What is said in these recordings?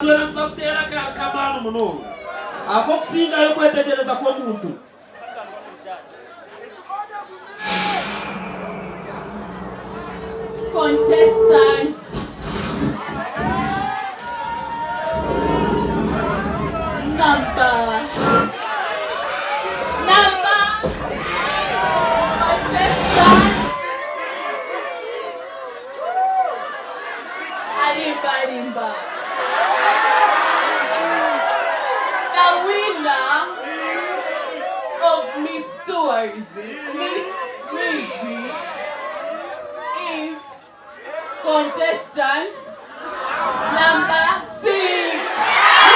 Twena nituza kuteera akaari k'amaani munonga ak'okusingayo okwetegyereza kw'omuntu. Contestant number number contestant Arimbarimba The winner of Miss Tourism, Miss Mwizi is contestant number 6.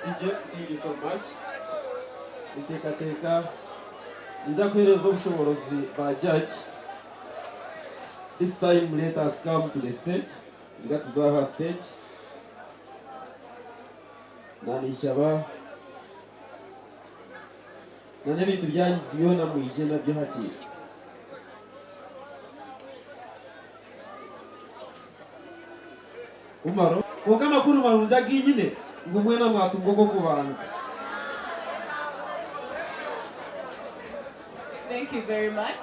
DJ, thank you so much. Niteekateeka ninza kuheereza obushoboorozi ba judge. This time let us come to the stage. Ninga tuze aha stage. Naninshaba na n'ebintu byanyu byona mwije nabyo hati. Umaro, Kwonka amakuru marungi agu nyine ngu mwena mwatunga ogw'okubanza. Thank you very much.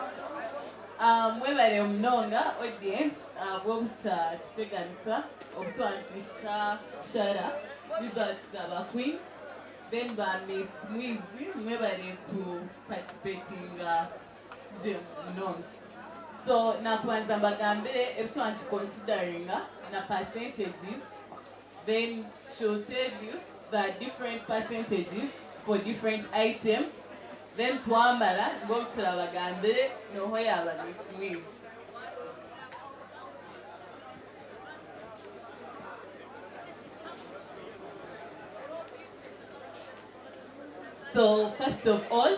Um, mwebare munonga audience ahabw'obutatuteganisa obu twaba nitushara results za ba queens then ba Miss Mwizi mwebare ku participatinga gye munonga. So nakubanza mbagambire ebi twaba nituconsideringa na percentages then she'll tell you the different percentages for different item then twamara nibwo turabagambire noha oyaaba Miss Mwizi. So first of all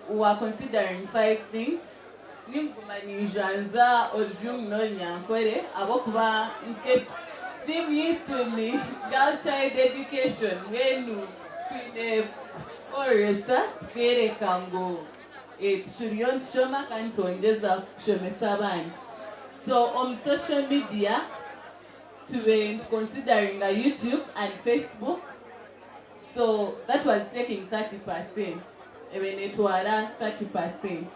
we are considering 5 things nimuguma ninjwanza orujungu n'orunyankore ahabw'okuba nke theme yaitu ni girl child education mbwenu twine kukikoresa tukereka ngu tukiriyo nitushoma kandi nitwongyeza kushomesa abandi. So omu social media tube nitu consideringa YouTube and Facebook. So that was taking 30 percent ebe netwara 30 percent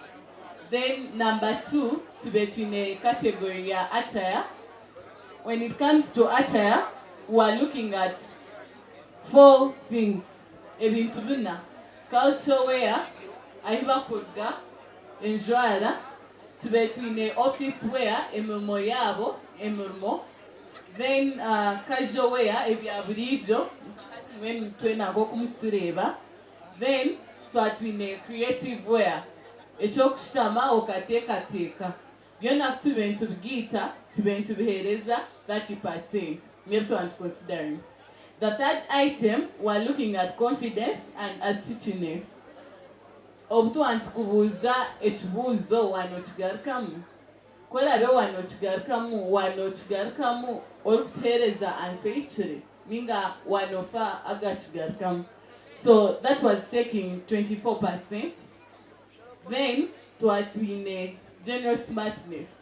then number two tube twine category ya attire when it comes to attire we are looking at four things ebintu bina culture wear ahi bakuruga enjwara tube twine office wear emirimo yaabo emirimo Then casual wear ebya buriijo nka hati mbwenu twena nk'oku mukutureeba. Then twaba twine creative wear eky'okushutama okateekateeka. Byona ku tube nitubigaita tube nitubiheereza 30 percent nibyo ebi twaba nituconsideringa. The third item, we're looking at confidence and assertiveness. Obu twaba nitukubuuza ekibuuzo waaba nookigarukamu, ku oraabe waaba nookigarukamu, waaba nookigarukamu orikutuheereza answer ehikire nainga waaba noofa agakigarukamu. So that was taking 24%. Then twaba twine general smartness.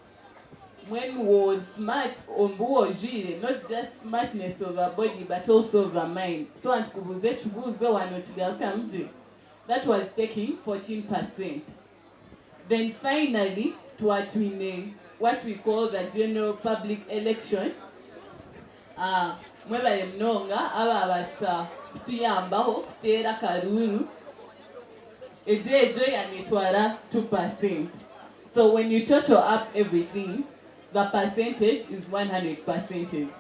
Mbwenu was smart omu bi wojwire, not just smartness of a body but also of a mind. Ku twaba nitukubuuza ekibuuzo waaba nookigarukamu gye. That was taking 14%. Then finally twaba twine what we call the general public election. Mwebare munonga ababaasa kutuyambaho kuteera akaruuru. Egyo yanetwara 2%. So when you total up everything, the percentage is 100 percentage.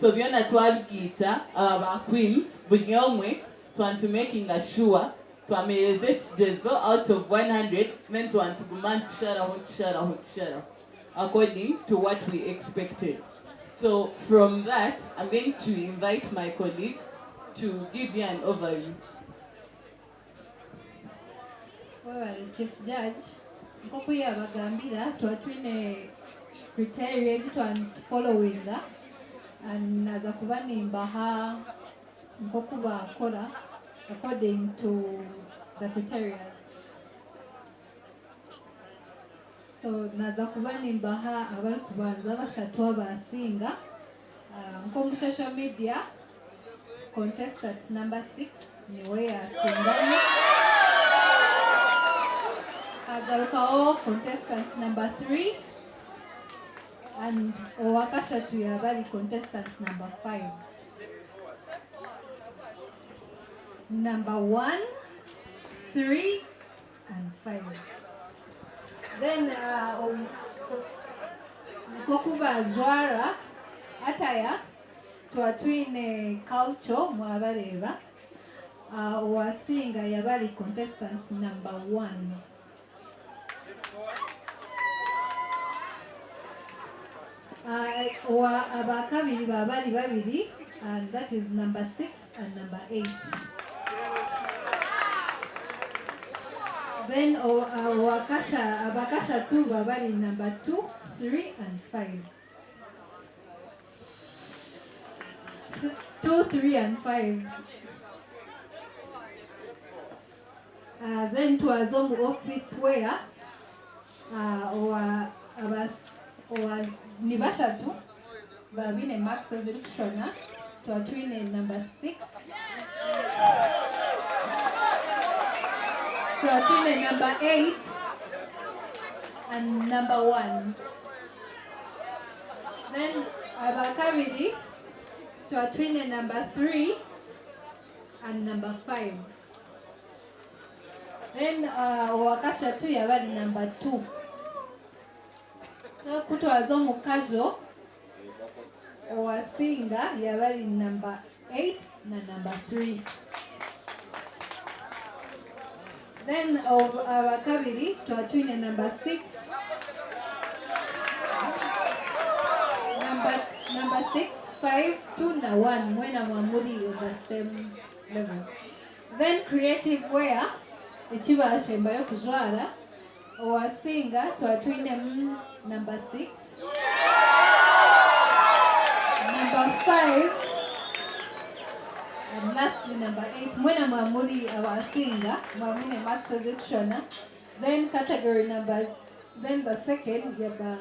So byona twabigiita aba ba queens buri omwe twantu making sure twamereza ekigyezo out of 100, then twantuguma nitusharaho, nitusharaho, nitusharaho according to what we expected. So from that, I'm going to invite my colleague to give you an overview. Webale, Chief Judge. Nk'oku yabagambira, tuba twine criteria egi twafollowinga and naza kuba nimbaha nk'oku bakora according to the criteria. So naza kuba nimbaha abarikubanza bashatu abasinga. Nk'omu social media, contestant number 6 niwe yasingamu, hagarukaho contestant number 3, and owakashatu yaba ari contestant number 5. Number 1, 3 and 5. Then nk'oku bajwara attire, tuba twine culture mwabareeba. Owasinga yaba ari contestant number 1. Owa abakabiri baba bari babiri, and that is number 6 and number 8. Then owakasha abakashatu baba bari number 2, 3 and 5. 2, 3 and 5. Then twaza omu office wear, owa abas owa ni bashatu babine marks ezirikushona. Tuba twine number 6, tuba twine number 8 and number 1. Then abakabiri tuba twine number 3 and number 5. Then owakashatu yaba ari number 2. So kutwaza omu casual, owasinga yaba ari number 8 na number 3. Then abakabiri tuba twine number 6, number 6, 5, 2 na 1. Mwena mwamuri on the same level. Then creative wear, ekibashembayo kujwara, owasinga tuba twinemu number 6, number 5 and lastly number 8. Mwena mwamuri abasinga mwamwine marks ezikushona. Then category number, then the second yaba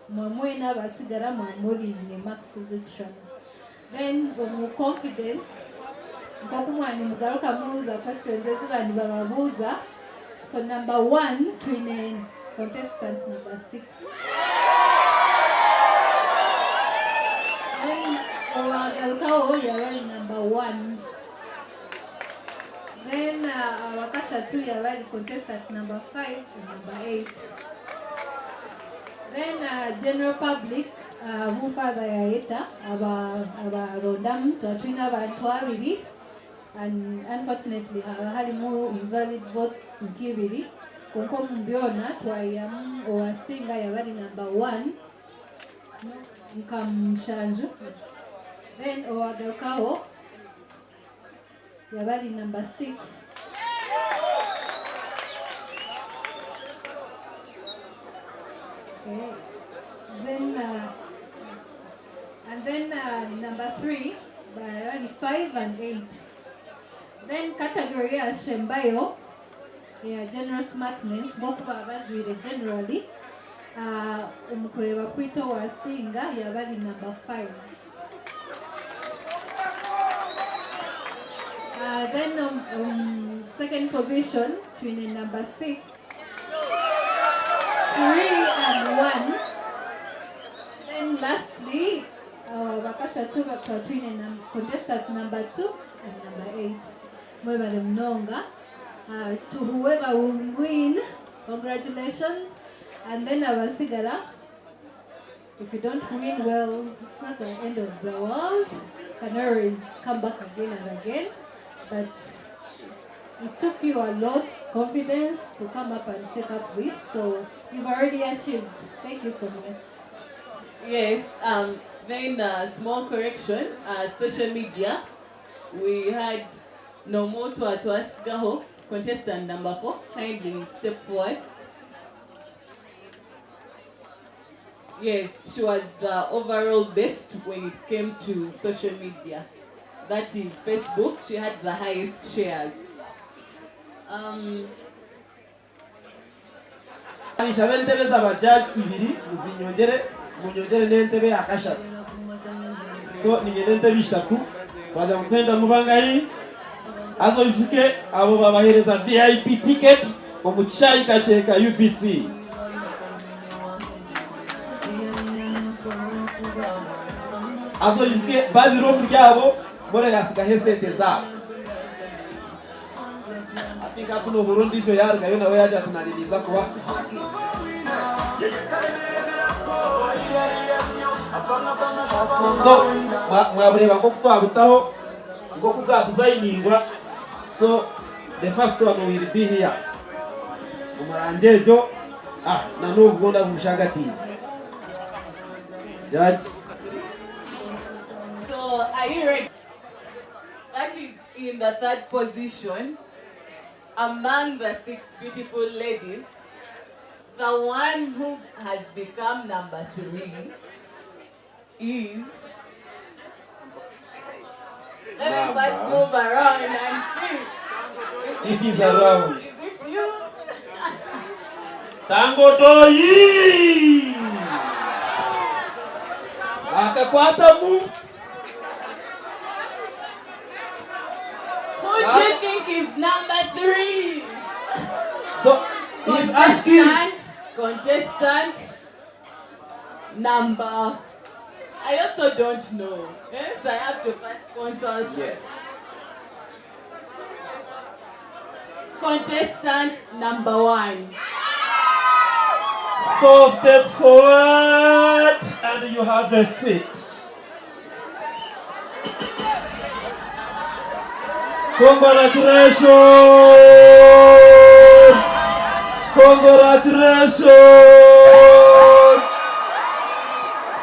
mwamwena abasigara mwamuri ne marks ezikushona. Then omu confidence, nk'oku mwani mugaruka mubuuza questions ezi bandi bababuuza, for number 1 twine contestant number 6. Then owagarukaho yaba ari number 1. Then abakashatu yaba ari contestant number 5 and number 8. Then general public, bufather yayeta abarondamu, tuba twine abantu abiri, and unfortunately haba harimu invalid votes nk'ibiri, konka omu byona twayihamu owasinga yaba ari number 1 nka mushanju. Then owagarukaho yaba ari number 6. Okay. Then and then number 3 bari 5 and 8. Then category eyashembayo eya general smartness nk'oku baba bajwaire generally omu kureeba kwaitu owasinga yaba ari number 5. Then omu second position twine number 6, 3 and 1. Then lastly abakashatu tukaba twine contestant number 2 and number 8. Mwebare munonga. To whoever will win, congratulations. And then abasigara, if you don't win, well, it's not the end of the world. You can always come back again and again. But it took you a lot confidence to come up and take up this. So you've already achieved. Thank you so much. Yes, then a small correction, social media, we had Nomuntu atwasigaho, contestant number 4, kindly step forward. Yes, she was the overall best when it came to social media. That is Facebook, she had the highest shares. Nshaba entebe zaba judge ibiri muzinyongyere munyongyere n'entebe ya kashatu so niinyenda entebe ishatu twagira ngu twenda muba nkahi haza oijuke abo babahereza VIP ticket omu kishaayi kakye ka UBC. Haza oijuke babiri omuri abo boona yaatsigaho esente zaabo. Hati nka nohurira ondiijo yaarugayo nawe yaagira ati naanye ninza kuba. So mwabureeba nk'oku twabutaho, nk'oku bwadizayiningwa. So the first one will be here omu rangi egyo na n'obu bwona bumushagatiire. Judge. So are you ready? That is in the third position among the 6 beautiful ladies. The one who has become number 3 is... Let me first move around and see. If he's around. Is it you? Tango Toyi! Akakwatamu. Who do you think is number 3? So he's asking. Contestant number. I also don't know. Yes, I have to first consult. Yes. Contestant number 1. So step forward and you have a seat. Congratulations! Congratulations!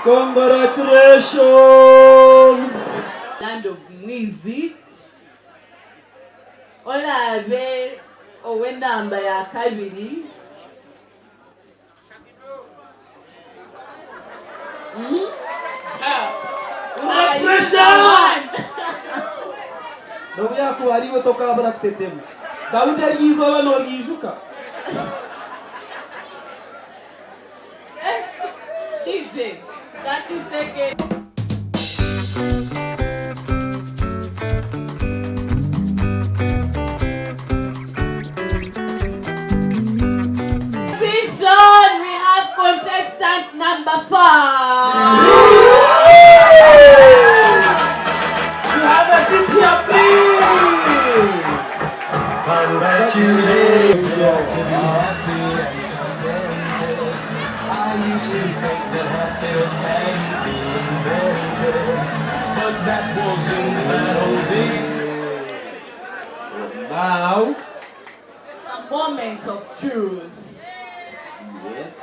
Congratulations! Land of Mwizi. Olabe ow'enamba ya kabiri. Pressure! Nobu yakuba ari iwe tokabura kutetema. Daudi eryo izooba noryijuka. DJ, 30 seconds. Position, we have contestant number 5. You have a seat here, please. Congratulations. I used to think that happiness had been invented, but that was in the bad old days. Now, a moment of truth. Yes.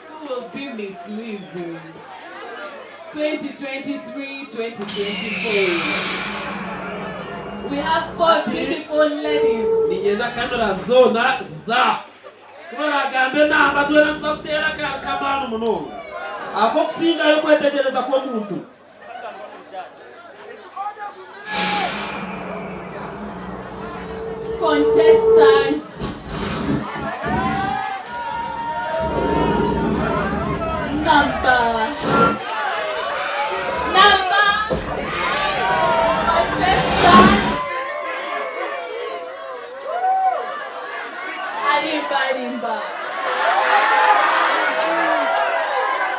Who will be Miss Mwizi? 2023-2024. We have four beautiful ladies. Niinyenda kamera zoona za. Ku baraagambe enamba twena nituza kuteera akaari k'amaani munonga ak'okusingayo okwetegyereza kw'omuntu. Contestant number number contestant Arimbarimba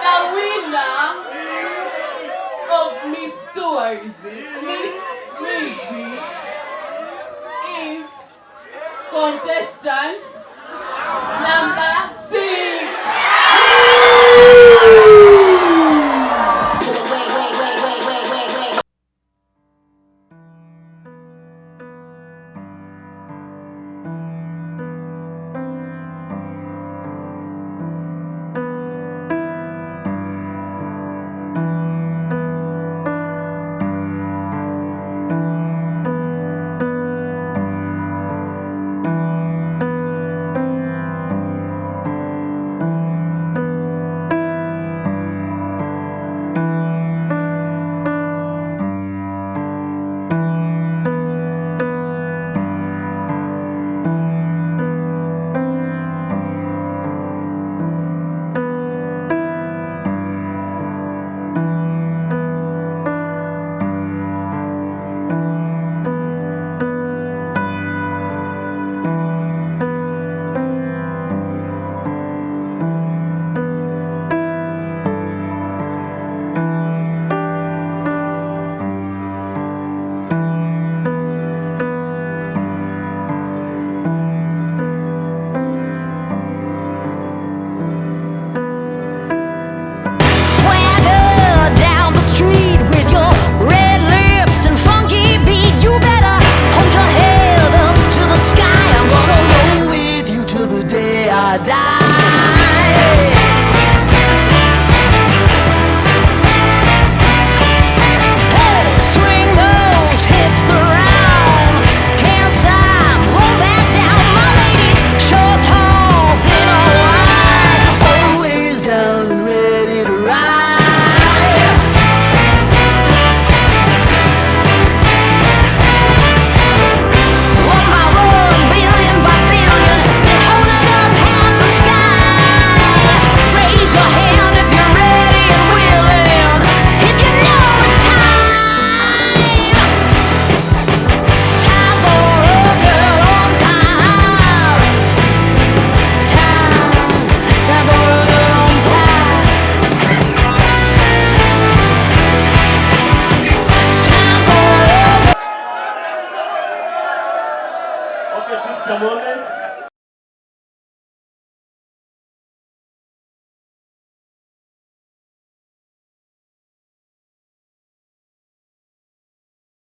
The winner of Miss Tourism Miss Mwizi is contestant number six. Swagger down the street with your red lips and funky beat. You better hold your head up to the sky. I'm gonna roll with you till the day I die. Hey, swing those hips around. Can't stop, roll back down. My ladies, short, tall, thin or wide, always down and ready to ride. One by one, billion by billion, been holding up half the sky. Raise your hand if you're ready and willing. If you know it's time. Time for a girl on time. Time, time for a girl on time. Time for a Okay, please, Chamone.